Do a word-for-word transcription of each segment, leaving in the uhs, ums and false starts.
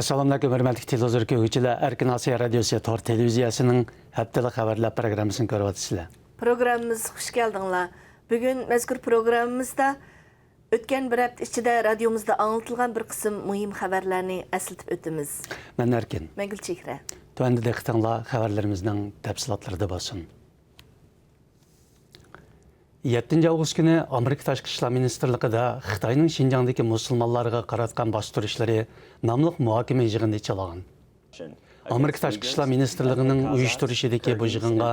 ئەسسالامۇئەلەيكۇم، ھۆرمەتلىك تېلېۋىزور كۆرگۈچىلەر! ئەركىن ئاسىيا رادىيوسى تور تېلېۋىزىيەسىنىڭ ھەپتىلىك خەۋەرلەر پروگراممىسىنى كۆرۈۋاتىسىلەر. پروگراممىمىزغا خۇش كەلدىڭلار. بۈگۈن مەزكۇر پروگراممىمىزدا ئۆتكەن بىر ھەپتە ئىچىدە رادىيومىزدا ئاڭلىتىلغان بىر قىسىم مۇھىم خەۋەرلەرنى ئەسلىتىپ ئۆتىمىز. مەن ئەركىن. مەن گۈلچېھرە. تۆۋەندە دىققىتىڭلار خەۋەرلىرىمىزنىڭ تەپسىلاتلىرىدا بولسۇن. يەتتىنچى ئاۋغۇست كۈنى ئامېرىكا تاشقى ئىشلار مىنىستىرلىقىدا خىتاينىڭ شىنجاڭدىكى مۇسۇلمانلارغا قاراتقان باستۇرۇشلىرى ناملىق مۇھاكىمە يىغىنى ئېچىلغان. ئامېرىكا تاشقى ئىشلار مىنىستىرلىقىنىڭ ئۇيۇشتۇرۇشىدىكى بۇ يىغىنغا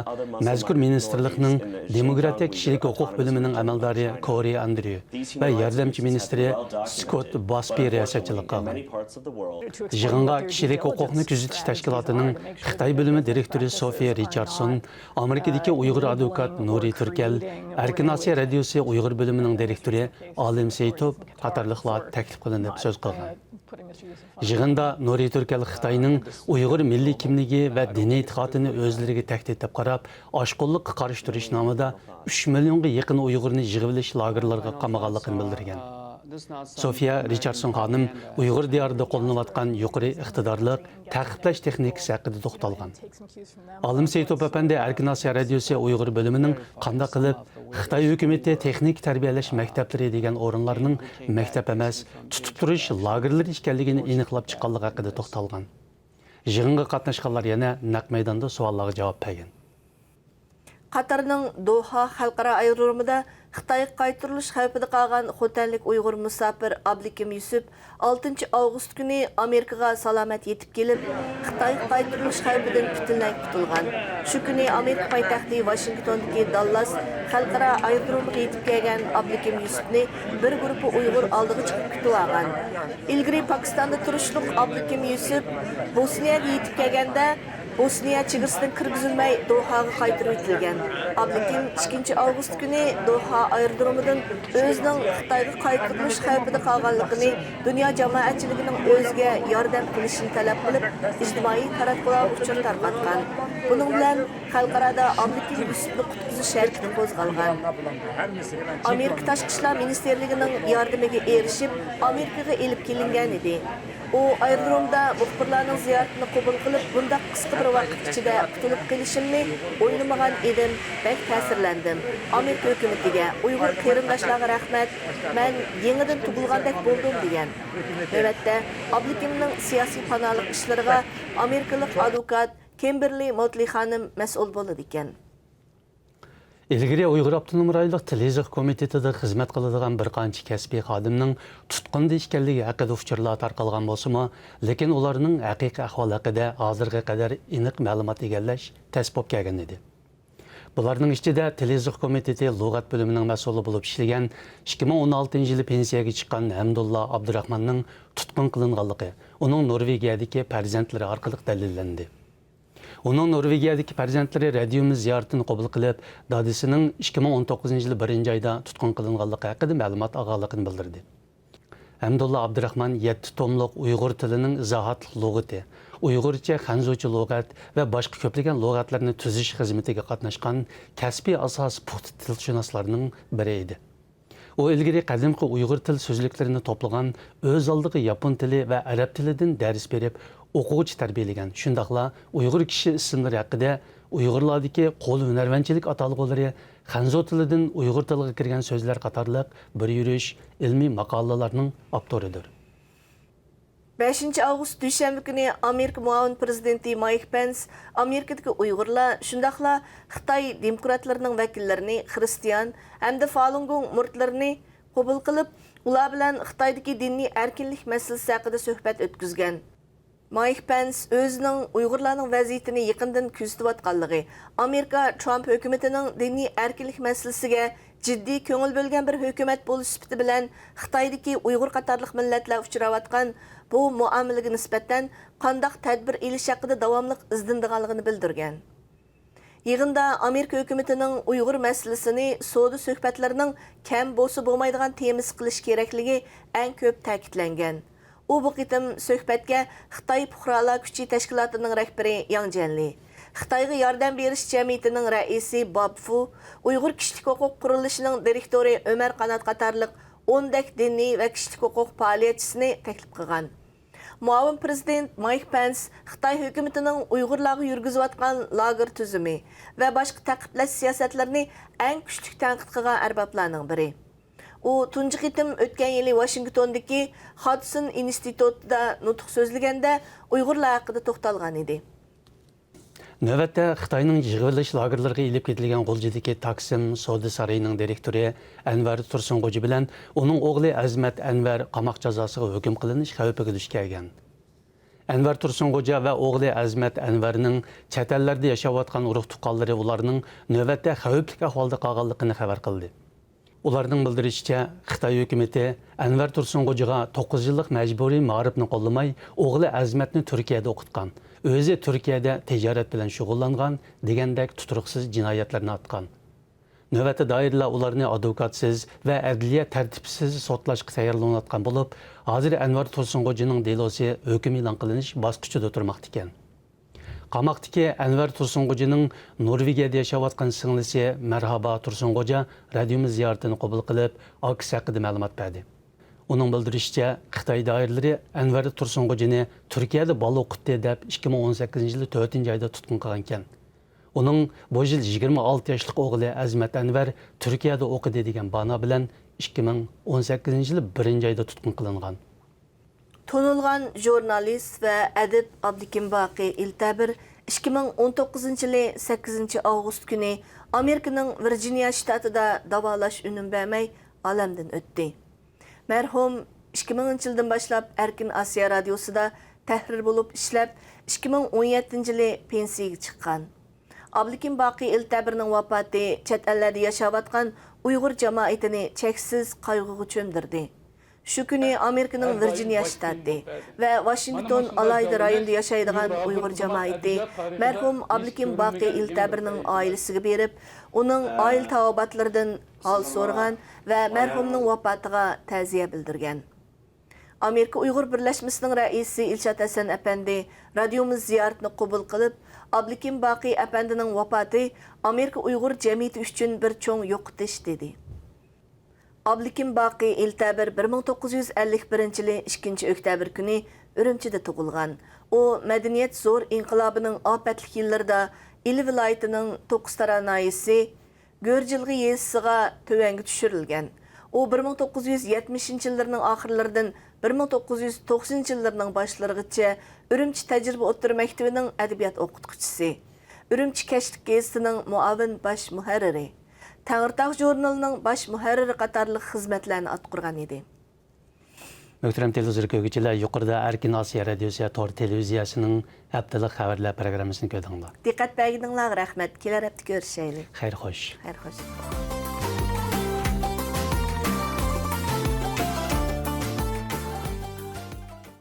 مەزكۇر مىنىستىرلىقنىڭ دېموكراتىيە كىشىلىك ھوقۇق بۆلۈمىنىڭ ئەمەلدارى كورى ئاندريۇ ۋە ياردەمچى مىنىستىرى سكوت باسبى رىياسەتچىلىك قىلغان. يىغىنغا كىشىلىك ھوقۇقنى كۆزىتىش تەشكىلاتىنىڭ خىتاي بۆلۈمى دىرېكتورى سوفىيە رىچاردسون، ئامېرىكىدىكى ئۇيغۇر ئادۋوكات نۇرى تۈركەل، ئەركىن ئاسىيا رادىيوسى ئۇيغۇر بۆلۈمىنىڭ دىرېكتورى ئالىم سېيىتوپ قاتارلىقلار تەكلىپ قىلىنىپ سۆز قىلغان. يىغىندا نۇرى تۈركەل خىتاينىڭ ئۇيغۇر مىللىي كىملىكى ۋە دىنىي ئېتىقادىنى ئۆزلىرىگە تەھدىت دەپ قاراپ، ئاشقۇنلۇققا قارشى تۇرۇش نامىدا ئۈچ مىليونغا يېقىن ئۇيغۇرنى يىغىۋېلىش لاگېرلىرىغا قامىغانلىقىنى بىلدۈرگەن. سوفىيە رىچاردسون خانىم ئۇيغۇر دىيارىدا قوللىنىلىۋاتقان يۇقىرى ئىقتىدارلىق تەقىبلەش تېخنىكىسى ھەققىدە توختالغان. ئالىم سېيىتوپ ئەپەندى ئەركىن ئاسىيا رادىيوسى ئۇيغۇر بۆلۈمىنىڭ قانداق قىلىپ خىتاي ھۆكۈمىتى تېخنىكا تەربىيەلەش مەكتەپلىرى دېگەن ئورۇنلارنىڭ مەكتەپ ئەمەس، تۇتۇپ تۇرۇش لاگېرلىرى ئىكەنلىكىنى ئېنىقلاپ چىققانلىقى ھەققىدە توختالغان. يىغىنغا قاتناشقانلار يەنە نەق مەيداندا سوئاللارغا جاۋاب بەرگەن. قاتارنىڭ دوھا خەلقئارا ئايرودرومىدا خىتايغا قايتۇرۇلۇش خەۋپىدە قالغان خوتەنلىك ئۇيغۇر مۇساپىر ئابلىكىم يۈسۈپ ئالتىنچى ئاۋغۇست كۈنى ئامېرىكىغا سالامەت يېتىپ كېلىپ، خىتايغا قايتۇرۇلۇش خەۋپىدىن پۈتۈنلەي قۇتۇلغان. شۇ كۈنى ئامېرىكا پايتەختى ۋاشىنگتوندىكى داللاس خەلقئارا ئايرودرومىغا يېتىپ كەلگەن ئابلىكىم يۈسۈپنى بىر گۇرۇپپا ئۇيغۇر ئالدىغا چىقىپ كۈتۈۋالغان. ئىلگىرى پاكىستاندا تۇرۇشلۇق ئابلىكىم يۈسۈپ بوسنىيەگە يېتىپ كەلگەندە، بوسنىيە چېگرىسىدىن كىرگۈزۈلمەي دوھاغا قايتۇرۇۋېتىلگەن. ئابلىكىم ئىككىنچى ئاۋغۇست كۈنى دوھا ئايرودرومىدىن ئۆزىنىڭ خىتايغا قايتۇرۇلۇش خەۋپىدە قالغانلىقىنى، دۇنيا جامائەتچىلىكىنىڭ ئۆزىگە ياردەم قىلىشىنى تەلەپ قىلىپ، ئىجتىمائىي تاراتقۇلارغا ئۇچۇر تارقاتقان. بۇنىڭ بىلەن خەلقئارادا ئابلىكىم يۈسۈپنى قۇتقۇزۇش ھەرىكىتى قوزغالغان. ئامېرىكا تاشقى ئىشلار مىنىستىرلىكىنىڭ ياردىمىگە ئېرىشىپ، ئامېرىكىغا ئېلىپ كېلىنگەن ئىدى. ئۇ ئايرودرومدا مۇخبىرلارنىڭ زىيارىتىنى قوبۇل قىلىپ، بۇنداق قىسقا بىر ۋاقىت ئىچىدە قۇتۇلۇپ قېلىشىمنى ئويلىمىغان ئىدىم، بەك تەسىرلەندىم. ئامېرىكا ھۆكۈمىتىگە، ئۇيغۇر قېرىنداشلارغا رەھمەت، مەن يېڭىدىن تۇغۇلغاندەك بولدۇم، دېگەن. نۆۋەتتە ئابلىكىمنىڭ سىياسىي پاناھلىق ئىشلىرىغا ئامېرىكىلىق ئادۋوكات كىمبېرلى موتلى خانىم مەسئۇل بولىدىكەن. ئىلگىرى ئۇيغۇر ئاپتونوم رايونلۇق تىل يېزىق كومىتېتىدا خىزمەت قىلىدىغان بىر قانچە كەسپىي خادىمنىڭ تۇتقۇندا ئىكەنلىكى ھەققىدە ئۇچۇرلار تارقالغان بولسىمۇ، لېكىن ئۇلارنىڭ ھەقىقىي ئەھۋالى ھەققىدە ھازىرغا قەدەر ئېنىق مەلۇمات ئىگىلەش تەس بولۇپ كەلگەن ئىدى. بۇلارنىڭ ئىچىدە تىل يېزىق كومىتېتى لۇغەت بۆلۈمىنىڭ مەسئۇلى بولۇپ ئىشلىگەن، ئىككى مىڭ ئون ئالتىنچى يىلى پېنسىيەگە چىققان ھەمدۇللا ئابدۇراخماننىڭ تۇتقۇن قىلىنغانلىقى ئۇنىڭ نورۋېگىيەدىكى پەرزەنتلىرى ئارقىلىق دەلىللەندى. ئۇنىڭ نورۋېگىيەدىكى پەرزەنتلىرى رادىيومىز زىيارىتىنى قوبۇل قىلىپ، دادىسىنىڭ ئىككى مىڭ ئون توققۇزىنچى يىلى بىرىنچى ئايدا تۇتقۇن قىلىنغانلىقى ھەققىدە مەلۇمات ئالغانلىقىنى بىلدۈردى. ھەمدۇللا ئابدۇراخمان يەتتە توملۇق ئۇيغۇر تىلىنىڭ ئىزاھاتلىق لۇغىتى، ئۇيغۇرچە خەنزۇچە لۇغەت ۋە باشقا كۆپلىگەن لۇغەتلەرنى تۈزۈش خىزمىتىگە قاتناشقان كەسپىي ئاساسى پۇختا تىلشۇناسلارنىڭ بىرى ئىدى. ئۇ ئىلگىرى قەدىمكى ئۇيغۇر تىل سۆزلۈكلىرىنى توپلىغان، ئۆز ئالدىغا ياپون تىلى ۋە ئەرەب تىلىدىن دەرس بېرىپ، ئوقۇغۇچى تەربىيەلىگەن، شۇنداقلا ئۇيغۇر كىشى ئىسىملىرى ھەققىدە، ئۇيغۇرلاردىكى قول ھۈنەرۋەنچىلىك ئاتالغۇلىرى، خەنزۇ تىلىدىن ئۇيغۇر تىلىغا كىرگەن سۆزلەر قاتارلىق بىر يۈرۈش ئىلمىي ماقالىلەرنىڭ ئاپتورىدۇر. بەشىنچى ئاۋغۇست دۈشەنبە كۈنى ئامېرىكا مۇئاۋىن پىرېزىدېنتى مايك پېنس ئامېرىكىدىكى ئۇيغۇرلار، شۇنداقلا خىتاي دېموكراتلىرىنىڭ ۋەكىللىرىنى، خرىستىيان ھەمدە فالۇنگوڭ مۇرىتلىرىنى قوبۇل قىلىپ، ئۇلار بىلەن خىتايدىكى دىنىي ئەركىنلىك مەسىلىسى ھەققىدە سۆھبەت ئۆتكۈزگەن. مايك پېنس ئۆزىنىڭ ئۇيغۇرلارنىڭ ۋەزىيىتىنى يېقىندىن كۆزىتىۋاتقانلىقى، ئامېرىكا ترامپ ھۆكۈمىتىنىڭ دىنىي ئەركىنلىك مەسىلىسىگە جىددىي كۆڭۈل بۆلگەن بىر ھۆكۈمەت بولۇش سۈپىتى بىلەن خىتايدىكى ئۇيغۇر قاتارلىق مىللەتلەر ئۇچراۋاتقان بۇ مۇئامىلىگە نىسبەتەن قانداق تەدبىر ئېلىش ھەققىدە داۋاملىق ئىزدىنىدىغانلىقىنى بىلدۈرگەن. يىغىندا ئامېرىكا ھۆكۈمىتىنىڭ ئۇيغۇر مەسىلىسىنى سودا سۆھبەتلىرىنىڭ كەم بولسا بولمايدىغان تېمىسى قىلىش كېرەكلىكى ئەڭ كۆپ تەكىتلەنگەن. ئۇ بۇ قېتىم سۆھبەتكە خىتاي پۇقرالار كۈچى تەشكىلاتىنىڭ رەھبىرى ياڭ جيەنلى، خىتايغا ياردەم بېرىش جەمئىيىتىنىڭ رەئىسى باب فۇ، ئۇيغۇر كىشىلىك ھوقۇق قۇرۇلۇشىنىڭ دىرېكتورى ئۆمەر قانات قاتارلىق ئوندەك دىنىي ۋە كىشىلىك ھوقۇق پائالىيەتچىسىنى تەكلىپ قىلغان. مۇئاۋىن پىرېزىدېنت مايك پەنس خىتاي ھۆكۈمىتىنىڭ ئۇيغۇرلارغا يۈرگۈزۈۋاتقان لاگېر تۈزۈمى ۋە باشقا تەقىبلەش سىياسەتلىرىنى ئەڭ كۈچلۈك تەنقىد قىلغان ئەربابلارنىڭ بىرى. ئۇ تۇنجى قېتىم ئۆتكەن يىلى ۋاشىنگتوندىكى خادسون ئىنستىتۇتىدا نۇتۇق سۆزلىگەندە ئۇيغۇرلار ھەققىدە توختالغان ئىدى. نۆۋەتتە خىتاينىڭ يىغىۋېلىش لاگېرلىرىغا ئېلىپ كېتىلگەن غۇلجىدىكى تاكسىم سودا سارىيىنىڭ دىرېكتورى ئەنۋەر تۇرسۇنغوجا بىلەن ئۇنىڭ ئوغلى ئەزىمەت ئەنۋەر قاماق جازاسىغا ھۆكۈم قىلىنىش خەۋپىگە دۇچ كەلگەن. ئەنۋەر تۇرسۇنغوجا ۋە ئوغلى ئەزىمەت ئەنۋەرنىڭ چەت ئەللەردە ياشاۋاتقان ئۇرۇق-تۇغقانلىرى ئۇلارنىڭ نۆۋەتتە خەۋپلىك ئەھۋالدا قالغانلىقىنى خەۋەر قىلدى. ئۇلارنىڭ بىلدۈرۈشىچە، خىتاي ھۆكۈمىتى ئەنۋەر تۇرسۇنغوجىغا توققۇز يىللىق مەجبۇرىي مائارىپنى قوللىماي، ئوغلى ئەزىمەتنى تۈركىيەدە ئوقۇتقان، ئۆزى تۈركىيەدە تىجارەت بىلەن شۇغۇللانغان دېگەندەك تۇتۇرۇقسىز جىنايەتلەرنى ئاتقان. نۆۋەتتە دائىرىلەر ئۇلارنى ئادۋوكاتسىز ۋە ئەدلىيە تەرتىپسىز سوتلاشقا تەييارلىنىۋاتقان بولۇپ، ھازىر ئەنۋەر تۇرسۇنغوجىنىڭ دېلوسى ھۆكۈم ئېلان قىلىنىش باسقۇچىدا تۇرماقتا ئىكەن. قاماقتىكى ئەنۋەر تۇرسۇنغوجىنىڭ نورۋېگىيەدە ياشاۋاتقان سىڭلىسى مەرھابا تۇرسۇنغوجا رادىيومىز زىيارىتىنى قوبۇل قىلىپ، ئاكىسى ھەققىدە مەلۇمات بەردى. ئۇنىڭ بىلدۈرۈشىچە، خىتاي دائىرىلىرى ئەنۋەر تۇرسۇنغوجىنى تۈركىيەدە بالا ئوقۇتتى دەپ ئىككى مىڭ ئون سەككىزىنچى يىلى تۆتىنچى ئايدا تۇتقۇن قىلغانىكەن. ئۇنىڭ بۇ يىل يىگىرمە ئالتە ياشلىق ئوغلى ئەزىمەت ئەنۋەر تۈركىيەدە ئوقۇدى دېگەن بانا بىلەن ئىككى مىڭ ئون سەككىزىنچى يىلى بىرىنچى ئايدا تۇتقۇن قىلىنغان. تونۇلغان ژۇرنالىست ۋە ئەدىب ئابلىكىم باقى ئىلتەبىر ئىككى مىڭ ئون توققۇزىنچى يىلى سەككىزىنچى ئاۋغۇست كۈنى ئامېرىكىنىڭ ۋىرجىنىيە شتاتىدا داۋالاش ئۈنۈم بەرمەي ئالەمدىن ئۆتتى. مەرھۇم ئىككى مىڭىنچى يىلدىن باشلاپ ئەركىن ئاسىيا رادىيوسىدا تەھرىر بولۇپ ئىشلەپ، ئىككى مىڭ ئون يەتتىنچى يىلى پېنسىيىگە چىققان. ئابلىكىم باقى ئىلتەبىرنىڭ ۋاپاتى چەت ئەللەردە ياشاۋاتقان ئۇيغۇر جامائىتىنى چەكسىز قايغۇغا چۆمدۈردى. شۇ كۈنى ئامېرىكىنىڭ ۋىرجىنىيە شتاتى ۋە ۋاشىنگتون ئالاھىدە رايونىدا ياشايدىغان ئۇيغۇر جامائىتى مەرھۇم ئابلىكىم باقى ئىلتەبىرنىڭ ئائىلىسىگە بېرىپ، ئۇنىڭ ئائىلە تاۋابىئاتلىرىدىن ھال سورىغان ۋە مەرھۇمنىڭ ۋاپاتىغا تەزىيە بىلدۈرگەن. ئامېرىكا ئۇيغۇر بىرلەشمىسىنىڭ رەئىسى ئىلشات ھەسەن ئەپەندى رادىيومىز زىيارىتىنى قوبۇل قىلىپ، ئابلىكىم باقى ئەپەندىنىڭ ۋاپاتى ئامېرىكا ئۇيغۇر جەمئىيىتى ئۈچۈن بىر چوڭ يوقىتىش، دېدى. ئابلىكىم باقى ئىلتەبىر بىر مىڭ توققۇز يۈز ئەللىك بىرىنچى يىلى ئىككىنچى ئۆكتەبىر كۈنى ئۈرۈمچىدە تۇغۇلغان. ئۇ مەدەنىيەت زور ئىنقىلابىنىڭ ئاپەتلىك يىللىرىدا ئىلى ۋىلايىتىنىڭ توققۇزتارا ناھىيەسى گۆرجىلغا يېزىسىغا تۆۋەنگە چۈشۈرۈلگەن. ئۇ بىر مىڭ توققۇز يۈز يەتمىشىنچى يىللىرىنىڭ ئاخىرلىرىدىن بىر مىڭ توققۇز يۈز توقسىنىنچى يىللىرىنىڭ باشلىرىغىچە ئۈرۈمچى تەجرىبە ئوتتۇرا مەكتىۋىنىڭ ئەدەبىيات ئوقۇتقۇچىسى، ئۈرۈمچى كەچلىك گېزىتىنىڭ مۇئاۋىن باش مۇھەررىرى، تەڭرىتاغ ژۇرنىلىنىڭ باش مۇھەررىرى قاتارلىق خىزمەتلەرنى ئاتقۇرغان ئىدى. مۆھتەرەم تېلېۋىزور كۆرگۈچىلەر، يۇقىرىدا ئەركىن ئاسىيا رادىيوسى تور تېلېۋىزىيەسىنىڭ ھەپتىلىك خەۋەرلەر پروگراممىسىنى كۆردۈڭلار. دىققەت بەرگىنىڭلارغا رەھمەت. كېلەر ھەپتە كۆرۈشەيلى. خەير خوش. خەير خوش.